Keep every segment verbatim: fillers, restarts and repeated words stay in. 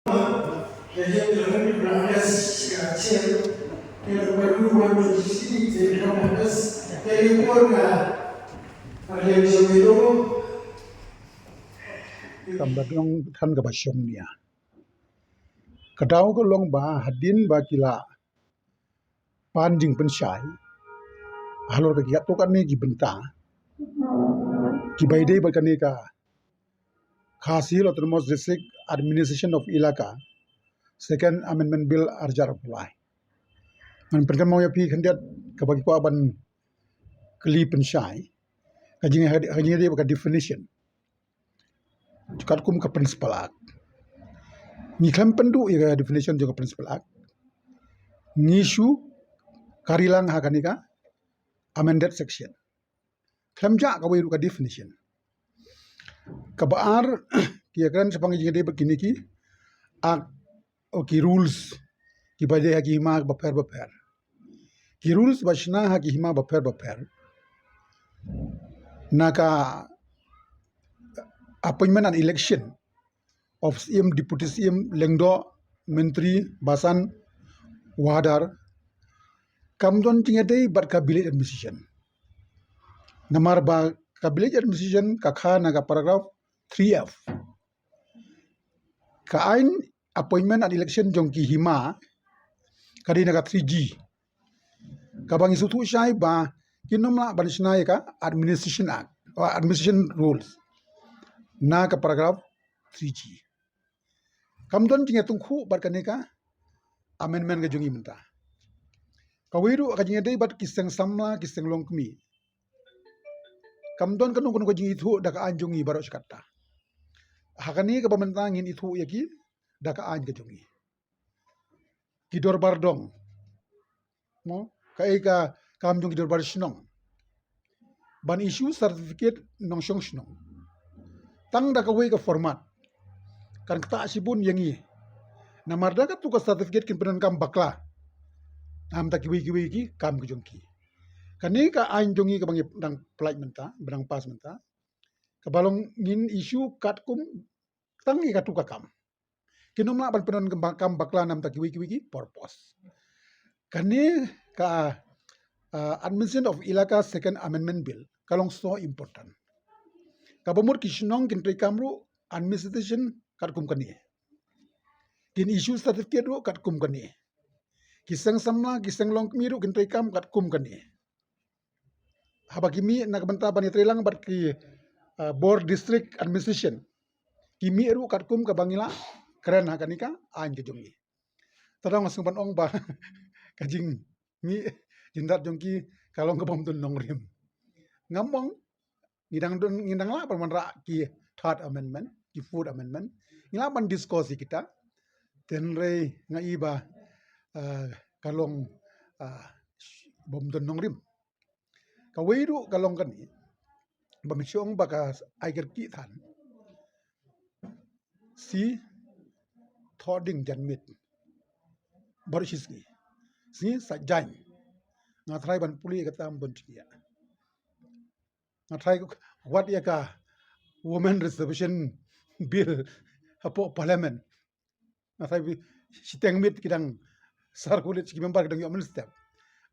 Kam ba dong than kaba shong nia. Ka daw ka long ba hadien ba ki la pan jingpynshai halor ka kiat to kane ki bynta kiba ïadei bad kane ka Khasi Hills Autonomous District Administration of Elaka, Second Amendment Bill arjar pulai. Ngan pynkynmaw ïa phi khyndiat kaba ki kwah ban kylli pynshai ka jing, ka jingïadei bad ka definition katkum ka Principal Act. Ngi khlem pynduh ïa ka definition jong ka Principal Act, ngi shu kari lang ha kane ka amended section. Khlem jah kawei ruh ka definition. Kaba ar, ki ïakren shaphang jingïadei bad kine ki act, o ki rules kiba ïadei ha ki hima bapher bapher. Ki rules ba shna ha ki hima bapher bapher na ka appointment and election of C M, Deputy C M, Lyngdoh, Myntri, Basan, Wahadar, kam don jingïadei bad ka village administration. Namar ba ka village administration ka kha na ka paragraph three F. Ka aiñ appointment and election jong ki hima ka dei na ka three G. Kaba ngi sngewthuh shai ba kin ym lah ban shna ïa ka Administration Act, o Administration Rules na ka paragraph three G. Kam don jingïatyngkhuh bad kane ka amendment ka jong ngi mynta. Kawei ruh ka jingïadei bad ki seng samla, ki seng longkmie. Kam don kano kano ka jingithuh da ka aiñ jong ngi baroh shi katta. Ha kane kaba mynta ngin ithuh ïa ki da ka aiñ ka jong ngi. Ki dorbar dong, mo, kaei ka kam jong ki dorbar shnong ban issue certificate nongshong shnong. Tang da kawei ka format kan ktah shibun ïa ngi. Namar da katu ka certificate kin pyndonkam bakla na bynta kiwei kiwei ki kam ki jong ki. Kane ka aiñ jong ngi kaba ngi dang pynlait mynta, ba dang pass mynta, kaba long ngin issue katkum tang ïa katu ka kam. Kin ym lah ban pyndonkam bakla na bynta kiwei kiwei ki purpose. Kane ka, ah, Administration of Elaka Second Amendment Bill ka long so important. Kaba mut ki shnong kin treikam ruh administration katkum kane. Kin issue certificate ruh katkum kane. Ki seng samla, ki seng longkmie ruh kin treikam katkum kane. Haba ki mih na ka bynta ban ïatreilang bad ki, ah, bor district administration, ki mih ruh katkum kaba ngi la kren ha kane ka aiñ ka jong ngi. Te dang nga sngewbha ban ong ba ka jingmih jingdat jong ki ka long kaba ym don nongrim. Ngam ong, ngi dang don, ngi dang lah ban wanrah ki third amendment, ki fourth amendment. Ngi lah ban discuss ïa kita. Hynrei nga i ba, ah, ka long, ah, bym don nongrim. Kawei ruh ka long kane, ba mynshuwa ba ka ai kyrkieh than, shi thohdieng janmiet baroh shi sngi, shi sngi saitjaiñ. Nga tharai ban pule kata ym don jingeh. Nga tharai wat ïa ka Women Reservation Bill hapoh Parliament. Nga tharai shiteng miet ki dang circulate, ki member ki dang ïoh mynstep.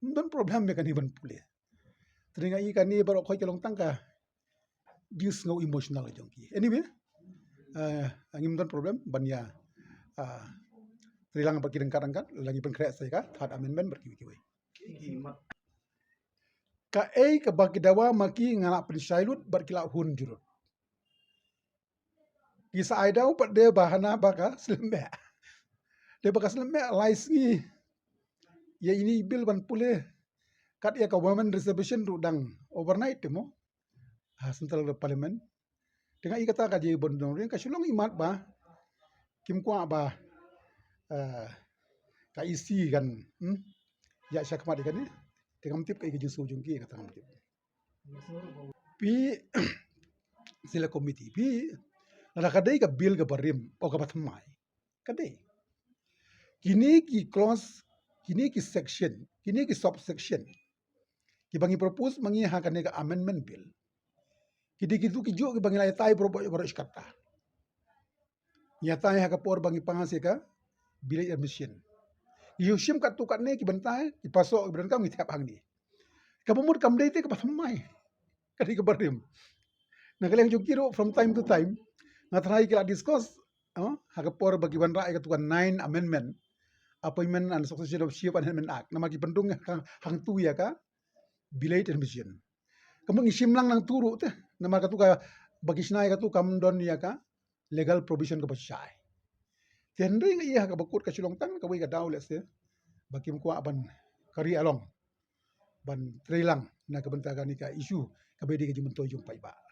Ym don problem ïa kane ban pule. Te nga i kane baroh khoit ka long tang ka jingsngew emotional jong ki. Anyway, ah, ngim don problem ban ïa, ah, treilang bad ki ryngkat ryngkat, la ngi pynkhreh sa ïa ka third amendment bad kiwei kiwei. Kaei kaba ki dawa ma ki nga la pynshai lut bad ki la hun jurut. Ki sa ai daw pat de ba hana ba ka slem eh. De ba ka slem eh lai sngi ïa ine i bill ban pule. Kat ïa ka women reservation ruh dang overnight te mo ha Central Parliament. Te nga i kata ka jingïadon nongrim, ka shu long imat ba kim kwah ba, eh, ka E C kan, hmm, ïa shakhmat ïa kane. Te ngam tip kaei ka jingsngew jong ki, kata ngam tip. Phi Select Committee, phi, lada ka dei ka bill kaba rim, o kaba thymmai, ka dei. Kine ki clause, kine ki section, kine ki subsection kiba ngi propose ma ngi ha kane ka amendment bill, ki dei kitu kijuh kiba ngi la ïatai baroh baroh shi katta. Ngi ïatai ha ka por ba ngi pass ïa ka village admission. Ngi ïoh shim katto katne ki bynta, ki paso, ki bynta ngi thep hangne. Kaba mut kam dei te kaba thymmai. Ka dei kaba rim. Na ka liang jong ki ruh from time to time nga tharai ki la discuss, ha ka por ba ki wanrah ïa katu ka nine amendment, Appointment and Succession of Chief and Headman Act. Namar ki pyndung hangtu ïa ka village admission. Ka mut ngi shim lang nangtu ruh te. Namar katu ka ba ki shna ïa katu kam don ïa ka legal provision kaba shai. Te hynrei nga ïa ha kaba kut ka Shillong tang kawei ka daw lehse ba kim kwah ban kari along, ban trei lang na ka bynta kane ka issue kaba dei ka jingmyntoi jong paidbah.